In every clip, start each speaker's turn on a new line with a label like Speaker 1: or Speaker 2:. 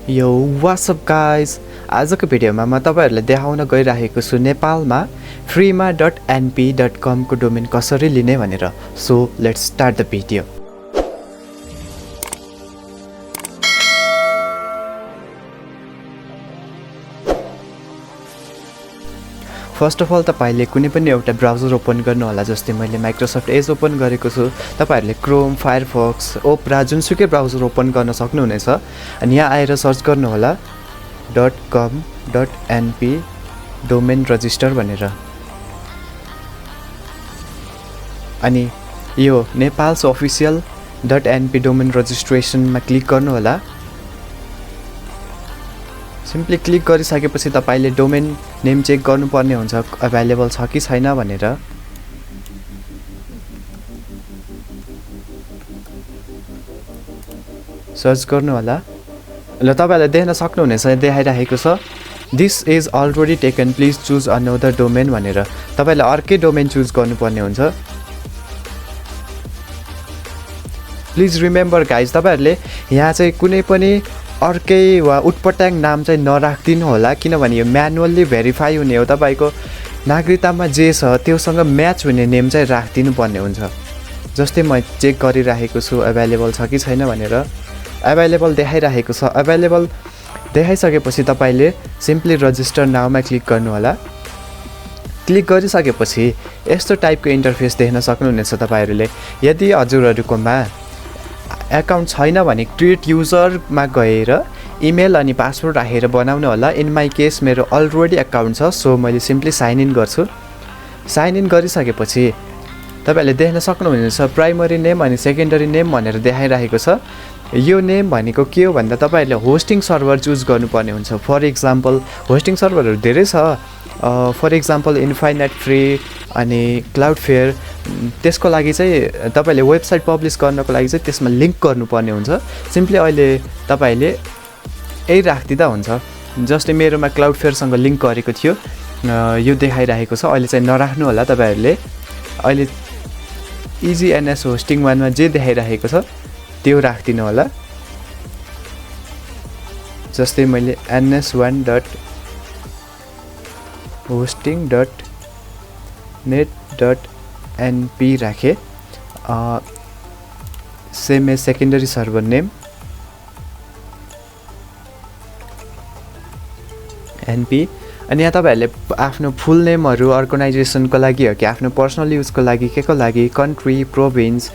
Speaker 1: यो what's up guys आजको भिडियोमा म तपाईहरुलाई देखाउन गइरहेको छु नेपालमा फ्रीमा .np.com को डोमेन कसरी लिने भनेर। So let's start the video. First of all तपाईले कुनै पनि एउटा ब्राउजर ओपन गर्नु होला। जस्तै मैले माइक्रोसफ्ट एज ओपन गरेको छु। तपाईहरुले क्रोम, फायरफक्स, ओपेरा जुनसुकै ब्राउजर ओपन गर्न सक्नुहुनेछ। अनि यहाँ आएर सर्च गर्नु होला .com.np डोमेन रजिस्टर भनेर। अनि यो Nepal's official .np domain रजिस्ट्रेसनमा click गर्नु होला। सिम्पली क्लिक गरिसकेपछि तपाईले डोमेन नेम चेक गर्नुपर्ने हुन्छ अवेलेबल छ कि छैन भनेर। सर्च गर्नु होला। ल तपाईले देख्न सक्नुहुनेछ देखाइरहेको छ this is already taken please choose another domain भनेर। तपाईले अर्कै डोमेन चुज गर्नुपर्ने हुन्छ। प्लिज रिमेम्बर गाइज तपाईहरुले यहाँ चाहिँ कुनै पनि अर्कै वा उटपटाङ नाम चाहिँ नराख्दिनु होला, किनभने यो म्यानुअली भेरिफाई हुने हो। तपाईको नागरिकतामा जे छ त्योसँग म्याच हुने नेम चाहिँ राख्दिनु पर्ने हुन्छ। जस्तै म चेक गरिरहेको छु अवेलेबल छ कि छैन भनेर। अवेलेबल देखाइरहेको छ। अवेलेबल देखाइसकेपछि तपाईले सिम्पली रजिस्टर नाउमा क्लिक गर्नु होला। क्लिक गरिसकेपछि यस्तो टाइपको इन्टरफेस देख्न सक्नुहुनेछ तपाईहरुले। यदि हजुरहरुकोमा अकाउन्ट छैन भने क्रिएट युजरमा गएर इमेल अनि पासवर्ड राखेर बनाउनु होला। इन माई केस मेरो अलरेडी अकाउन्ट छ, सो मैले सिम्पली साइन इन गर्छु। साइन इन गरिसकेपछि तपाईले देख्न सक्नुहुनेछ प्राइमरी नेम अनि सेकेन्डरी नेम भनेर देखाइरहेको छ। यो नेम भनेको के हो भन्दा तपाईहरुले होस्टिङ सर्भर चुज गर्नुपर्ने हुन्छ। फर एक्जाम्पल होस्टिङ सर्भरहरु धेरै छ। फर एक्जाम्पल इन्फाइनाइट फ्री अनि क्लाउडफेयर। त्यसको लागि चाहिँ तपाईले वेबसाइट पब्लिश गर्नको लागि चाहिँ त्यसमा लिंक गर्नुपर्ने हुन्छ। सिम्पली अहिले तपाईले यही राख्दिदा हुन्छ। जस्तै मेरोमा क्लाउडफेयरसँग लिंक गरेको थियो, यो देखाइरहेको छ। अहिले चाहिँ नराख्नु होला तपाईहरुले। अहिले इजी एनएस होस्टिङ वानमा जे देखाइरहेको छ त्यो राख्दिनु होला। जस्तै मैले ns1.hosting.net.np राखे। Same as secondary server name NP. अनि यहाँ तपाईहरुले आफ्नो फुल नेमहरु अर्गनाइजेसनको लागि हो कि आफ्नो पर्सनल युजको लागि केको लागि, कन्ट्री, प्रोभिन्स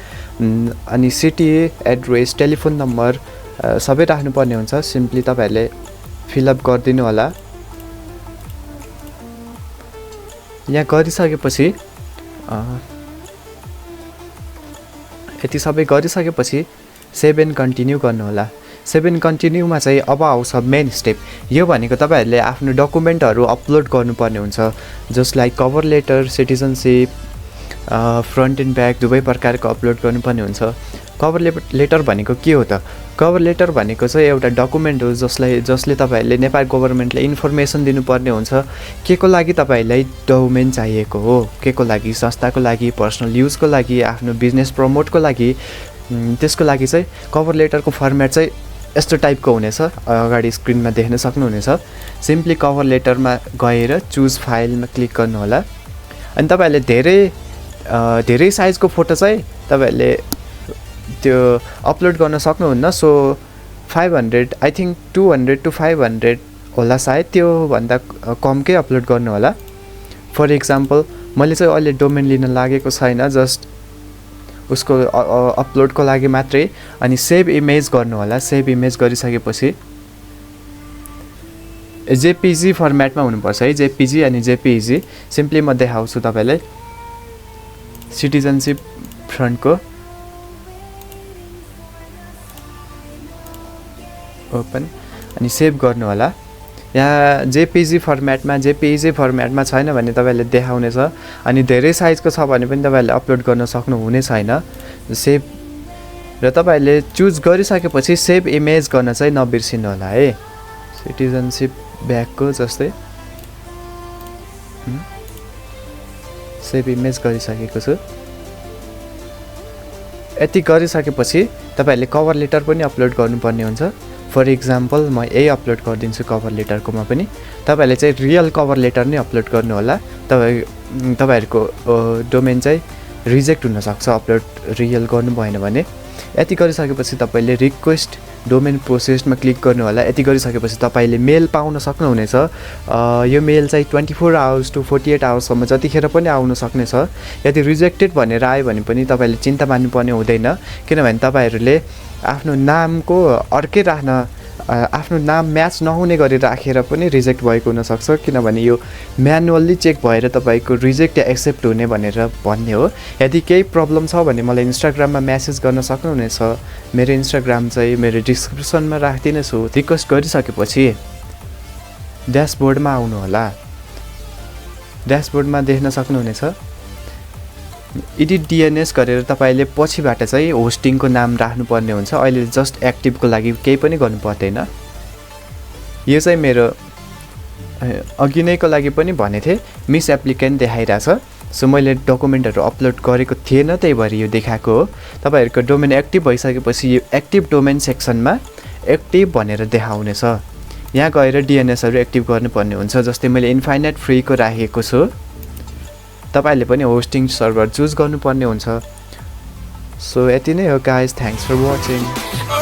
Speaker 1: अनि सिटी, एड्रेस, टेलिफोन नम्बर सबै राख्नुपर्ने हुन्छ। सिम्पली तपाईहरुले फिलअप गरिदिनु होला। यहाँ गरिसकेपछि यति सबै गरिसकेपछि सेभ एन्ड कन्टिन्यू गर्नु होला। सेभ एन्ड कन्टिन्यूमा चाहिँ अब आउँछ मेन स्टेप। यो भनेको तपाईहरुले आफ्नो डकुमेन्टहरु अपलोड गर्नुपर्ने हुन्छ। Just like cover letter, citizenship, front and back दुवै प्रकारको अपलोड गर्नुपर्ने हुन्छ। कभर लेटर भनेको के हो त? कभर लेटर भनेको चाहिँ एउटा डकुमेन्ट हो जसले तपाईहरुले नेपाल गभर्नमेन्टले इन्फर्मेसन दिनुपर्ने हुन्छ केको लागि तपाईलाई डोमेन चाहिएको हो, केको लागि, संस्थाको लागि, पर्सनल युजको लागि, आफ्नो बिजनेस प्रमोटको लागि। त्यसको लागि चाहिँ कभर लेटरको फर्मेट चाहिँ यस्तो टाइपको हुनेछ। अगाडि स्क्रिनमा देख्न सक्नुहुनेछ। सिम्पली कभर लेटरमा गएर चुज फाइलमा क्लिक गर्नु होला। अनि तपाईहरुले धेरै साइजको फोटो चाहिँ तपाईहरुले त्यो अपलोड गर्न सक्नुहुन्न। सो 500 आई थिंक 200 to 500 होला सायद, त्यो भन्दा कमकै अपलोड गर्नु होला। फर एक्जाम्पल मैले चाहिँ अहिले डोमेन लिन लागेको छैन, जस्ट उसको अपलोडको लागि मात्रै। अनि सेभ इमेज गर्नु होला। सेभ इमेज गरिसकेपछि जेपीजी फर्मेटमा हुनुपर्छ है, जेपीजी अनि जेपीजी। सिम्पली म देखाउँछु तपाईलाई। सिटिजनशिप फ्रन्टको ओपन अनि सेभ गर्नु होला। यहाँ जेपीजी फर्मेटमा छैन भने तपाईले देखाउनेछ। अनि धेरै साइजको छ भने पनि तपाईले अपलोड गर्न सक्नुहुने छैन। सेभ र तपाईले चुज गरिसकेपछि सेभ इमेज गर्न चाहिँ नबिर्सिनु होला है। सिटिजनशिप ब्याकको जस्तै सेभ इमेज गरिसकेको छु। यति गरिसकेपछि तपाईहरुले कभर लेटर पनि अपलोड गर्नुपर्ने हुन्छ। फर इक्जाम्पल म यही अपलोड गरिदिन्छु कभर लेटरकोमा पनि तपाईँहरूले चाहिँ रियल कभर लेटर नै अपलोड गर्नु होला तपाईँहरूको डोमेन चाहिँ रिजेक्ट हुनसक्छ अपलोड रियल गर्नु भएन भने यति गरिसकेपछि तपाईँले रिक्वेस्ट डोमेन प्रोसेसमा क्लिक गर्नु होला यति गरिसकेपछि तपाईँले मेल पाउन सक्नुहुनेछ यो मेल चाहिँ 24 आवर्स टु 48 आवर्ससम्म जतिखेर पनि आउन सक्नेछ यदि रिजेक्टेड भनेर आयो भने पनि तपाईँले चिन्ता मान्नुपर्ने हुँदैन किनभने तपाईँहरूले आफ्नो नामको अर्कै राख्न आफ्नो नाम म्याच नहुने गरी राखेर पनि रिजेक्ट भएको हुनसक्छ किनभने यो म्यानुअल्ली चेक भएर तपाईँको रिजेक्ट या एक्सेप्ट हुने भनेर भन्ने हो यदि केही प्रब्लम छ भने मलाई इन्स्टाग्राममा म्यासेज गर्न सक्नुहुनेछ मेरो इन्स्टाग्राम चाहिँ मेरो डिस्क्रिप्सनमा राखिदिनेछु रिक्वेस्ट गरिसकेपछि ड्यासबोर्डमा आउनु होला ड्यासबोर्डमा देख्न सक्नुहुनेछ एडिट डिएनएस गरेर तपाईँले पछिबाट चाहिँ होस्टिङको नाम राख्नुपर्ने हुन्छ अहिले जस्ट एक्टिभको लागि केही पनि गर्नु पर्दैन यो चाहिँ मेरो अघि नैको लागि पनि भनेको थिएँ मिस एप्लिकेन्ट देखाइरहेछ सो मैले डकुमेन्टहरू अपलोड गरेको थिएन त्यही भएर यो देखाएको हो तपाईँहरूको डोमेन एक्टिभ भइसकेपछि यो एक्टिभ डोमेन सेक्सनमा एक्टिभ भनेर देखाउनेछ यहाँ गएर डिएनएसहरू एक्टिभ गर्नुपर्ने हुन्छ जस्तै मैले इन्फाइनाइट फ्रीको राखेको छु तपाईले पनि होस्टिङ सर्भर चुज गर्नुपर्ने हुन्छ सो यति नै हो गाइस थ्यांक्स फर वाचिङ